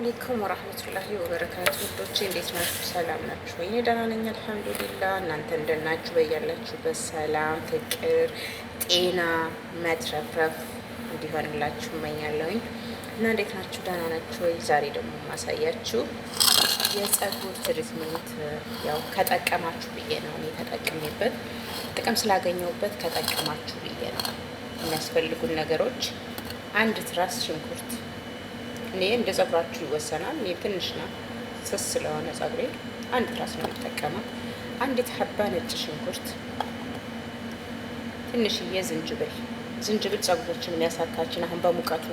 عليكم ورحمة الله وبركاته። ውዶቼ እንዴት ናችሁ? ሰላም ናችሁ ወይ? እኔ ደህና ነኝ الحمد لله። እናንተ እንደት ናችሁ? በያላችሁበት ሰላም፣ ፍቅር፣ ጤና መትረፍረፍ እንዲሆንላችሁ እመኛለሁኝ። እና እንዴት ናችሁ? ደህና ናችሁ ወይ? ዛሬ ደግሞ ማሳያችሁ የፀጉር treatment ያው ከጠቀማችሁ ብዬ ነው። እኔ ተጠቅሜበት ጥቅም ስላገኘሁበት ከጠቀማችሁ ብዬ ነው። የሚያስፈልጉን ነገሮች አንድ ትራስ ሽንኩርት፣ እኔ እንደ ጸጉራችሁ ይወሰናል። እኔ ትንሽ ነው፣ ስስ ስለሆነ ጸጉሬ አንድ ትራስ ነው የምጠቀመው። አንዲት حبة ነጭ ሽንኩርት፣ ትንሽዬ ዝንጅብል። ዝንጅብል ጸጉራችን የሚያሳካችን አሁን በሙቀቱ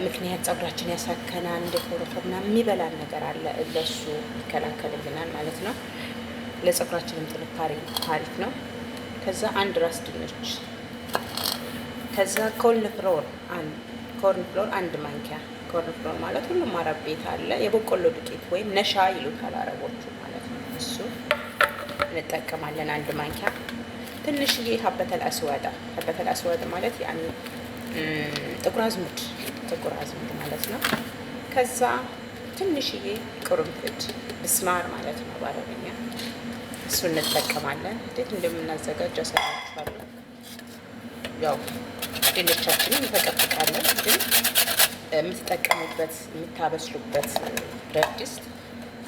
ምክንያት ጸጉራችን ያሳከናል፣ እንደ ፎረፎር ምናምን የሚበላን ነገር አለ። ለሱ ይከላከልልናል ማለት ነው። ለጸጉራችንም ጥንካሬ አሪፍ ነው። ከዛ አንድ ራስ ድንች፣ ከዛ corn flour፣ corn flour አንድ ማንኪያ። Corn flour ማለት ሁሉም አረብ ቤት አለ። የበቆሎ ዱቄት ወይም نشا ይሉታል አረቦቹ ማለት ነው። እሱ እንጠቀማለን አንድ ማንኪያ። ትንሽዬ حبة الأسودة። حبة الأسودة ማለት يعني ጥቁር አዝሙድ፣ ጥቁር አዝሙድ ማለት ነው። ከዛ ትንሽዬ ቅርንፉድ፣ بسمار ማለት ነው በአረብኛ፣ እሱ እንጠቀማለን። እንዴት እንደምናዘጋጅ አሳያችኋለሁ። ያው ድንቻችንን እንፈቀፍቃለን፣ ግን የምትጠቀሙበት የምታበስሉበት ብረት ድስት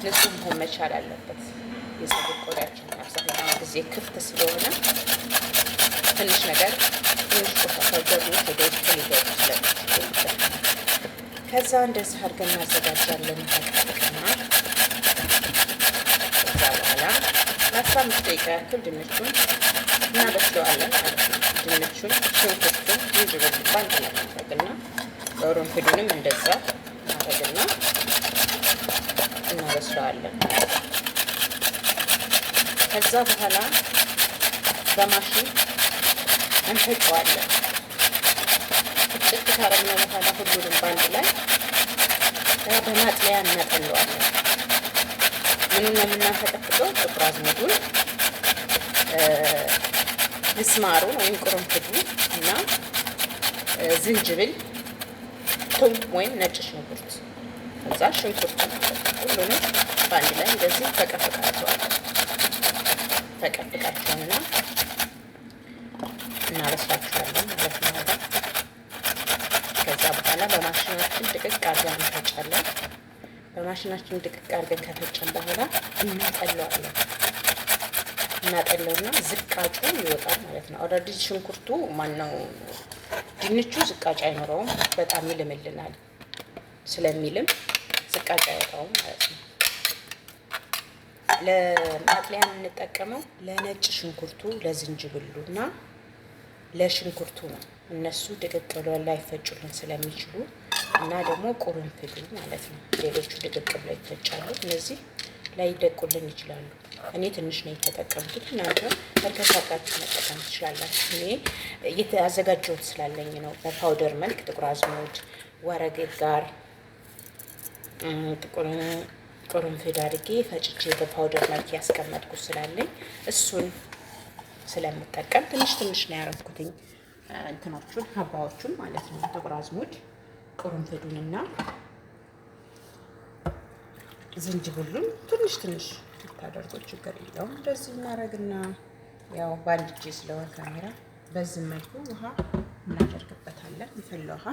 ንጹህ መሆን መቻል አለበት። የፀጉር ቆዳችን አብዛኛውን ጊዜ ክፍት ስለሆነ ትንሽ ነገር፣ ትንሽ ቆሻሻ ጀርሞች ወደ ውስጥ ሊገቡ ስለሚችሉ ማለት ነው። ከዛ እንደዚህ አድርገን እናዘጋጃለን። ፈቅፍቅና ከዛ በኋላ ለ15 ደቂቃ ያክል ድንቹን እናበስለዋለን ማለት ነው። ድንቹን፣ ሽንኩርቱን፣ ዝንጅብሉን በአንድ ላይ እናደርግና ቅርንፉዱንም እንደዛ እናደርግና እናበስለዋለን። ከዛ በኋላ በማሽን እንፈጨዋለን። ፍጭት ካረግነው በኋላ ሁሉንም በአንድ ላይ በማጥለያ እናጠለዋለን። ምኑን ነው የምናፈቀፍቀው? ጥቁር አዝሙዱን፣ ምስማሩን ወይም ቅርንፉዱን እና ዝንጅብል፣ ቱም ወይም ነጭ ሽንኩርት፣ ከዛ ሽንኩርት ማለት ነው። ሁሉንም በአንድ ላይ እንደዚህ ፈቀፍቃቸዋለን። ፈቀፍቃቸውና እናበስላቸዋለን ማለት ነው። ከዛ በኋላ በማሽናችን ድቅቅ አድርገን እንፈጫለን። በማሽናችን ድቅቅ አድርገን ከፈጨን በኋላ እናጠለዋለን። እናጠለውና ዝቃጩ ይወጣል ማለት ነው። Already ሽንኩርቱ ማነው ድንቹ ዝቃጭ አይኖረውም። በጣም ይልምልናል። ስለሚልም ዝቃጭ አይወጣውም ማለት ነው። ለማጥለያ የምንጠቀመው ለነጭ ሽንኩርቱ፣ ለዝንጅብሉ እና ለሽንኩርቱ ነው። እነሱ ድቅቅ ብለው ላይፈጩልን ስለሚችሉ እና ደግሞ ቁርንፍዱ ማለት ነው። ሌሎቹ ድቅቅ ብለው ይፈጫሉ። እነዚህ ላይደቁልን ይችላሉ። እኔ ትንሽ ነው የተጠቀምኩት። እናንተ በርከት አድርጋችሁ መጠቀም ትችላላችሁ። እኔ ያዘጋጀሁት ስላለኝ ነው። በ powder መልክ ጥቁር አዝሙድ፣ ورق غار፣ ጥቁር ቅርንፉድ አድርጌ ፈጭቼ በ powder መልክ ያስቀመጥኩት ስላለኝ እሱን ስለምጠቀም ትንሽ ትንሽ ነው ያደረኩትኝ። እንትኖቹን حبة ዎቹን ማለት ነው። ጥቁር አዝሙድ፣ ቅርንፉዱንና ዝንጅብሉን ትንሽ ትንሽ ብታደርጉት ችግር የለውም። እንደዚህ እናደርግና ያው በአንድ እጄ ስለሆነ ካሜራ በዚህ መልኩ ውሃ እናደርግበታለን። የፈላ ውሃ፣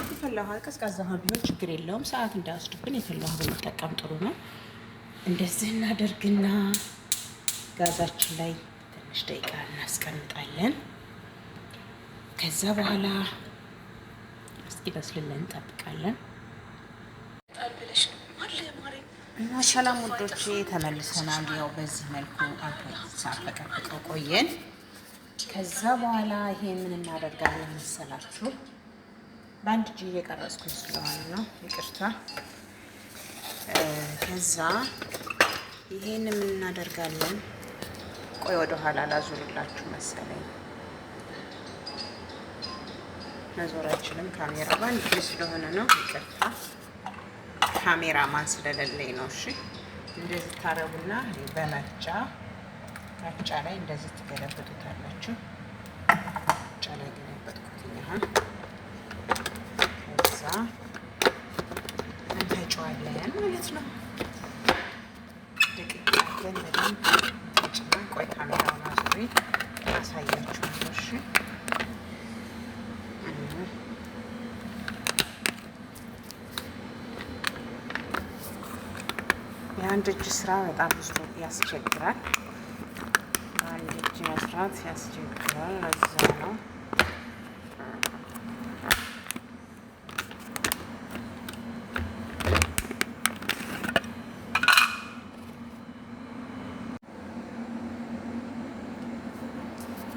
የፈላ ውሃ፣ ቀዝቃዛ ውሃ ቢሆን ችግር የለውም። ሰዓት እንዳይወስድብን የፈላ ውሃ ብንጠቀም ጥሩ ነው። እንደዚህ እናደርግና ጋዛችን ላይ ትንሽ ደቂቃ እናስቀምጣለን። ከዛ በኋላ እስኪበስልልን እንጠብቃለን። እና ሰላም ውዶቼ ተመልሰናል። ያው በዚህ መልኩ ሳፈቀፍቀው ቆየን። ከዛ በኋላ ይሄ ምን እናደርጋለን መሰላችሁ? በአንድ እጅ እየቀረጽኩኝ ስለሆነ ነው፣ ይቅርታ። ከዛ ይሄን ምን እናደርጋለን? ቆይ ወደ ኋላ ላዙርላችሁ መሰለኝ። መዞር አይችልም ካሜራ በአንድ እጅ ስለሆነ ነው፣ ይቅርታ። ካሜራ ማን ስለሌለኝ ነው። እሺ፣ እንደዚህ ታረጉና በመፍጫ መፍጫ ላይ እንደዚህ ትገለብጡታላችሁ። መፍጫ ላይ ገለበጥኩት አሁን። ከዛ እንፈጨዋለን። ማለት ነው። ድቅቅ አድርገን በደንብ ጭና፣ ቆይ ካሜራውን አዙሬ አሳያችኋለሁ። እሺ፣ የአንድ እጅ ስራ በጣም ብዙ ያስቸግራል። በአንድ እጅ መስራት ያስቸግራል። ለዛ ነው።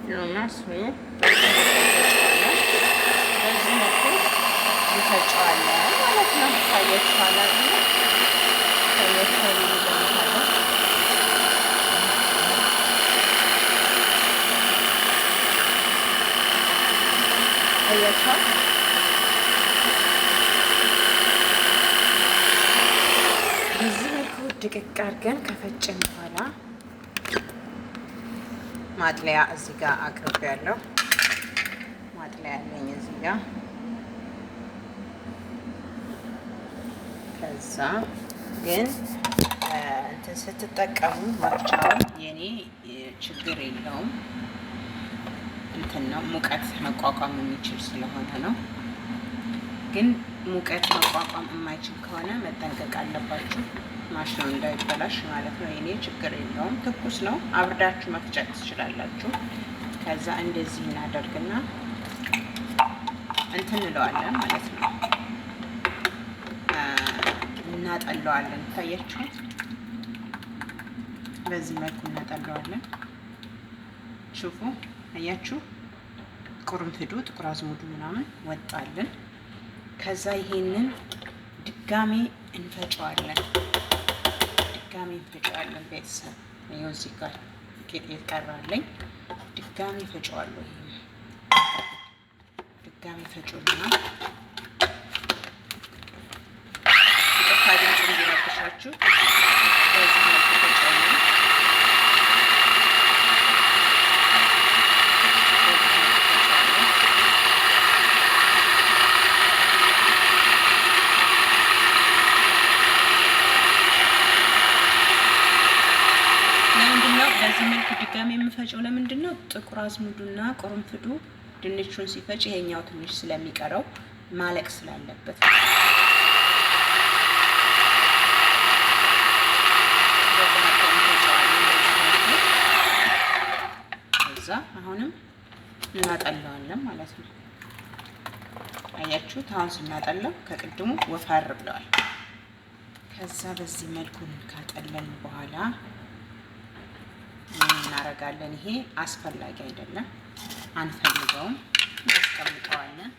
እና በዚህ መልኩ እንፈጨዋለን ማለት ነው። ታያችኋል አይደለ? ታያችኋል እገምታለሁ። ታያችኋል። በዚህ መልኩ ድቅቅ አድርገን ከፈጨን በኋላ ማጥለያ እዚህ ጋር አቅርቤያለሁ። ማጥለያ ያለኝ እዚህ ጋር። ከዛ ግን እንትን ስትጠቀሙ መፍጫውን የኔ ችግር የለውም፣ እንትን ነው፣ ሙቀት መቋቋም የሚችል ስለሆነ ነው። ግን ሙቀት መቋቋም የማይችል ከሆነ መጠንቀቅ አለባችሁ፣ ማሽኑ እንዳይበላሽ ማለት ነው። የኔ ችግር የለውም፣ ትኩስ ነው። አብርዳችሁ መፍጨት ትችላላችሁ። ከዛ እንደዚህ እናደርግና እንትን እንለዋለን ማለት ነው፣ እናጠለዋለን። ታያችኋል። በዚህ መልኩ እናጠለዋለን። شوفوا፣ አያችሁ፣ ቁርንፍዱ ጥቁር አዝሙዱ ምናምን ወጣልን። ከዛ ይሄንን ድጋሜ እንፈጨዋለን። ድጋሜ እንፈጨዋለን። ቤተሰብ፣ ይኸው እዚህ ጋር ጌጥ የቀራለኝ ድጋሜ ፈጨዋለሁ። ይሄን ድጋሜ ፈጮና፣ ይቅርታ ድምፁ እንዲረብሻችሁ፣ በዚህ መልኩ ፈጨውና በዚህ መልኩ ፈጨዋለሁ። ለምንድን ነው በዚህ መልኩ ድጋሚ የምፈጨው? ለምንድን ነው? ጥቁር አዝሙዱና ቁርንፍዱ ድንቹን ሲፈጭ ይሄኛው ትንሽ ስለሚቀረው ማለቅ ስላለበት ነው። በዚህ መልኩ እንፈጨዋለን። በዚህ መልኩ ከዛ አሁንም እናጠለዋለን ማለት ነው። አያችሁት? አሁን ስናጠለው ከቅድሙ ወፈር ብለዋል። ከዛ በዚህ መልኩ ካጠለልን በኋላ ምን እናደርጋለን? ይሄ አስፈላጊ አይደለም፣ አንፈልገውም፣ እናስቀምጠዋለን።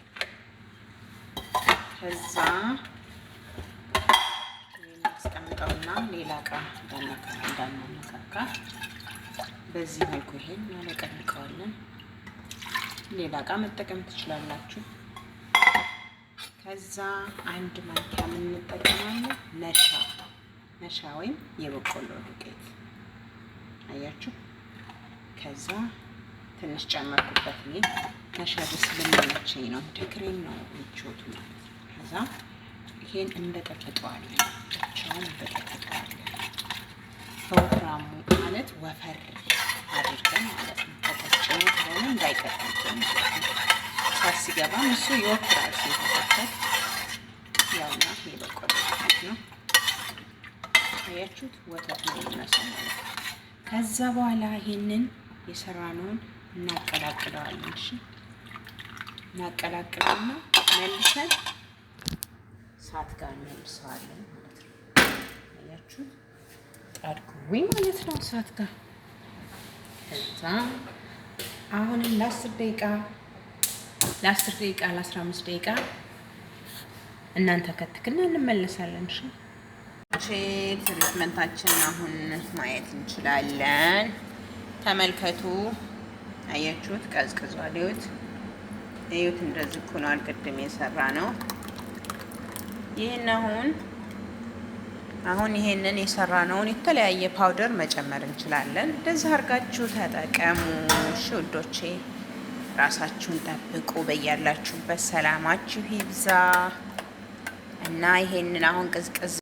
ከዛ እናስቀምጠውና ሌላ እቃ እንዳናነካካ በዚህ መልኩ ይሄን እናለቀልቀዋለን። ሌላ እቃ መጠቀም ትችላላችሁ። ከዛ አንድ ማንኪያ ምን እንጠቀማለን? ነሻ፣ ነሻ ወይም የበቆሎ ዱቄት አያችሁ። ከዛ ትንሽ ጨመርኩበት፣ እኔ ነሻ ደስ ስለሚመቸኝ ነው። እንደ ክሬም ነው ምቾቱ ማለት ነው። ከዛ ይሄን እንበጠብጠዋለን፣ ብቻውን እንበጠብጠዋለን። በወፍራሙ ማለት ወፈር አድርገን ማለት ነው። በቀጭኑ ከሆነ እንዳይቀጥብን ማለት ነው። እሳት ሲገባም እሱ ይወፍራል ሲንተከተክ። ያውና ይሄ በቆሎ ዱቄት ነው። አያችሁት? ወተት ነው የሚመስለው ማለት ነው። ከዛ በኋላ ይሄንን የሰራነውን እናቀላቅለዋለን። እሺ፣ እናቀላቅለውና መልሰን እሳት ጋር እንመልሰዋለን ማለት ነው። አያችሁት? ጣድኩኝ ማለት ነው እሳት ጋር። ከዛ አሁንም ለ10 ደቂቃ፣ ለ10 ደቂቃ፣ ለ15 ደቂቃ እናንተ ከትክና እንመለሳለን። እሺ፣ treatment ኣችን አሁን ማየት እንችላለን። ተመልከቱ፣ አያችሁት? ቀዝቅዟል። እዩት፣ እዩት፣ እንደዚህ ሆኗል። ቅድም የሰራ ነው። ይህን አሁን ይሄንን የሰራነውን የተለያየ powder መጨመር እንችላለን። እንደዚህ አድርጋችሁ ተጠቀሙ። እሺ ውዶቼ፣ ራሳችሁን ጠብቁ። በያላችሁበት ሰላማችሁ ይብዛ እና ይሄንን አሁን ቅዝቅዝ